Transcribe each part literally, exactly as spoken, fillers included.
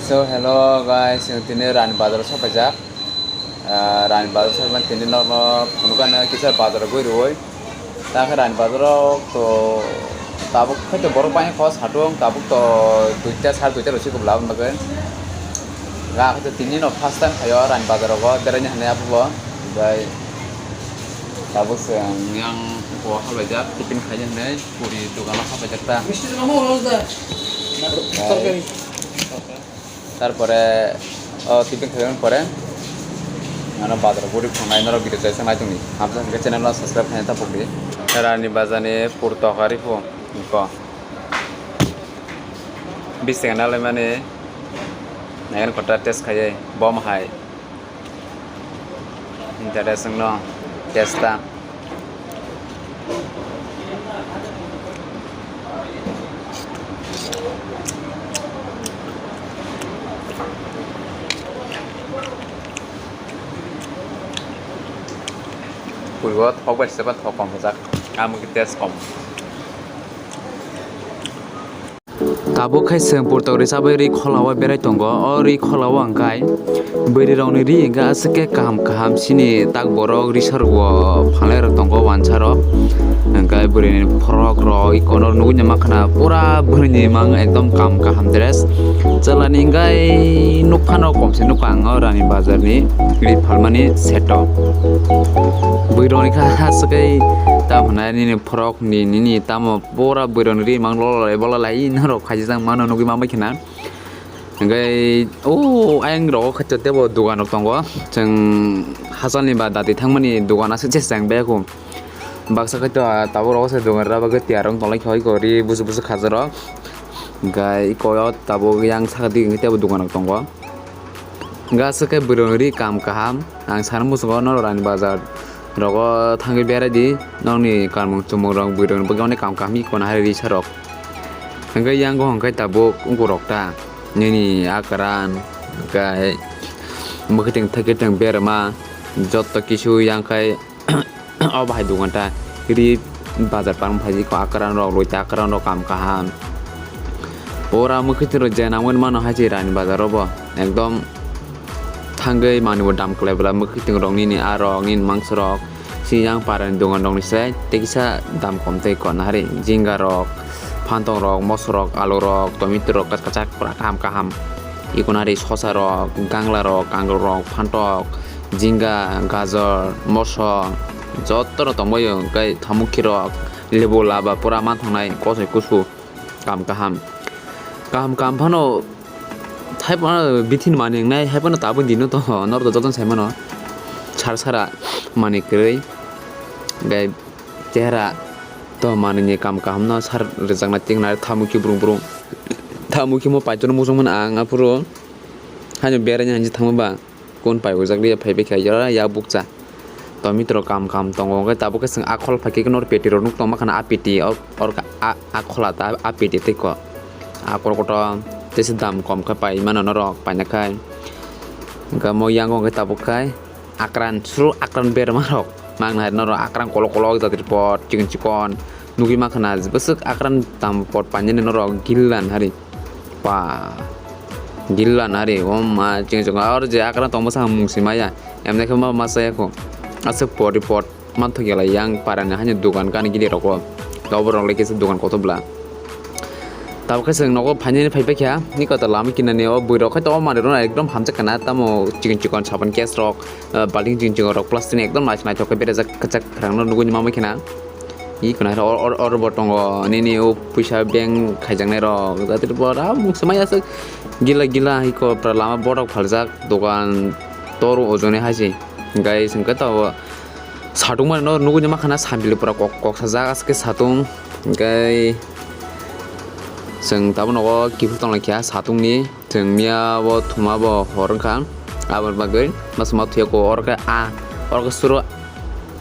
So, hello guys, chwng tini Rani Bazar o sopaijak. Ah, Rani Bazar sopaimani tini norokno phunukgano kisa bazar o gwi rwui. Ta khe Rani Bazar o to tabuk khe to borok bangkha satung, tabuk to duita, sar duita rwsiko bwla aboni bagwi. Ga khe to tini no first time phaio Rani Bazar o beraina hinwi abobo. Bai tabuk chwng yang bo halbaijak tiffin khaina hinwi puri dogano halbaijak ta. Misti tongmo horo da. Bai. Torkari. Tarpore o tiffin khaimani pore ano bazar o guri thangnaino video chai sanai tongdi. Hamsa hwnkhe channel no subscribe khaina tapokdi. Rani Bazar ni pur tokari pho ko. Bising nalaimani naigan kota test khaiwi bom hai. Interesting no testa. Purbo thok bai seba thok kom jak. Amo ki test kom. Tabuk khe chwng purtok rwchabwi ri khola o berai tongo. O ri khola o hwnkhe bwrwi rokni ri hwnkhe aswk khe kaham kaham chini tak borok risa rok o phalai rok tongo wansa rok. Hwnkhe bwrwi ni phorok rok ikono nugui ma khna pura bwrwi ni mang ekdom kam kaham dress. Chwla ni hwnkhe nuk phano kom se nukha ang o Rani Bazar ni ri phalmani seto. Bwrwi rok ni kha aswk khe tamo hwnai nini phorok ni nini tamo pura bwrwi rok ni ri mang lolai bolai lai norok khaijak mano nugui ma bai khna. Hwnkhe o ayang rogo khaito tebo dogan rok tongo. Chwng hachal ni ba dati thangmani dogan aswk se chang bego. Baksa khaito tabuk rogo se dogan rok bagwi tiyar wng tonglaikha oi kori busu busu khajar rok. Hwnkhe iko tabuk yang saka dige hwnkhe tebo dogan rok tongo. Hwnkhe aswk khe bwrwi rok ri kam kaham. Ang sana muchungo norok Rani Bazar rogo thangwi berai di. Nokni kamung chumung rok bwrwi rok bagwi onek kam kaham iko nahari risa rok. Hwnkhe yango hwnkhe tabuk ungkurok ta nini akran hwnkhe mwkhwtwng thaikwtwng berma jotto kisu yang khai o bahai dogan ta ri bazar parmo phaiji ko akran rok loi ta akran rok kam kaham pura mwkhwtwng rok je nangmani mano hai se Rani Bazar o bo ekdom thangwi manwi bo dam kwlai bwla mwkhwtwng rok nini arok nini mangso rok. Siyang parani dogan rokni se tei kisa dam kom tei kona hari jinga rok, phantok rok, moso rok, alu rok, tomato rok kachak pura kaham kaham. Ikona hari sosa rok, gangla rok, kangrok rok, phantok, jinga, gajor, moso, joto no tongbaio, hwnkhe thamukhi rok, lebu laba pura manthangnai kosoi kusu. Kam kaham. Kaham kaham phano hai phano bithi ni manwi wngnai, hai phano tabuk dino to norok to jotono sai mano. Sar sara manwi kwrwi, gai chehra to manwi ni kam kaham no sar rwjaknai tiknai thamukhi brung brung. Thamukhi mo paithago muchung mano ang aphuru haino beraina hinwi thangma ba. Kun pai ujak liya phai bai kha ya, ya bukcha. Tomato rok kam kam tongo, hwnkhe tabuk khe chwng akhol phai khe nor peti rok nuk tongma khana, a peti, or, or, a, akhol ata, a peti tei ko. Akhol koto tei se dam kom khe pai mano norok, paina khai. Hwnkhe mo yango hwnkhe tabuk khai akran, suru akran berma rok. Mang nai norok akran kolok kolok jatri pot, chikon chikon. Nugui ma khana, bwswk akran dam pot painani norok gillan hari. Pa. Gillan ari, o ma, chwng chwng, or je akran tong bwsa mung si maya. Emne khe ma masa ya kho. Aswk pot ri pot man thok ya lai yang parani haino dogan gani gili rok o. Obo rok le kisa dogan kotor bla. Tabuk khe chwng nogo phainani phai paikha, ni kota lama kinani o bwrwi rok khai to o manwi rok ekdom hamjak kana, tamo chikon chikon sabon case rok, ah, balting chikon chikon rok plastic ni ekdom naithok naithok khe berajak kwchak kwrang no nugui ma khena. I khna or, or, or bo tongo nini o puisa bank khaijaknai rok. Jatri bora mungsa mai aswk gila gila hai ko pura lama botok phaljak dogan toro ojone hai se. Guys, hwnkhe to satung mani no nugui ma khana sambil pura kok, kok sajak aswk khe satung. Hwnkhe chwng tabuk nogo kiphil tonglaikha satung ni. Chwng miya bo thuma bo hor wngkha, aboni bagwi masa ma thuya kho oro khe a, oro khe suru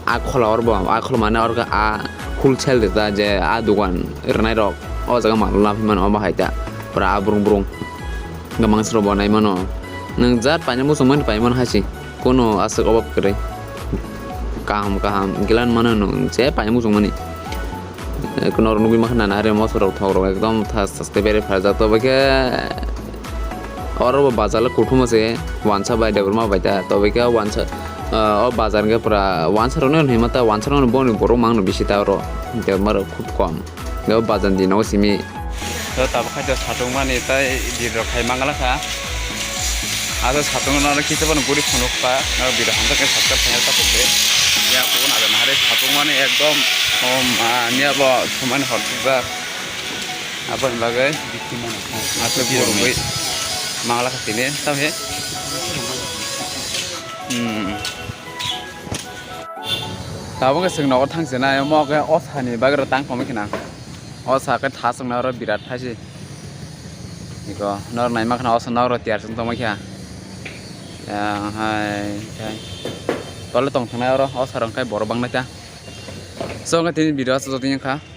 a khola oro bo, a khola mane oro khe a wholesale rwjak je a dogan rwnai rok o jaga mal laphi mano omo hai ta pura a brung brung hwnkhe mangsa rok bo nai mano nwng jat paina muchung mani pai mano hai se. Kono aswk obab kwrwi. Kaham kaham gilan mano nwng je paimung chwngmani. Kono oro nugui mankha nana are moso rok thok rok ekdom thas thas khe bere phaljak to bai khe Oro bo bazar le kuthuma se wansa bai Debbarma bai ta. Tobe khe wansa, ah, o bazar hwnkhe pura wansa rokno hinwi ma ta, wansa rokno boni borok mangno bisi ta oro. Debbarma rok khub kom. Hwnkhe o bazar ni nogo simi. To tabuk khai to satung mani tai bir rok khai mangala kha. Asa satung no kisa bono guri phunuk pa. No bir hamsa khe subscribe khaina ta pokde. Ya ko na na hare satung mani ekdom, om, ah, niya bo thumani hor tubak. Aboni bagwi aswk borogwi mangala kha tini, tamni. Hmm. Tabuk khe chwng nogo thang se nai, omo khe o sani bagwi rw tang tongwi khna. O sa khe tha chwngna oro birat tha se. Iko norok naima khna o sa norok tiyar chwng tongma kha. Yang hai, hai. Tole tong thangnai oro, o sa rok khe borok bang nai ta. So, wngkha tini video aswk jotoni wngkha.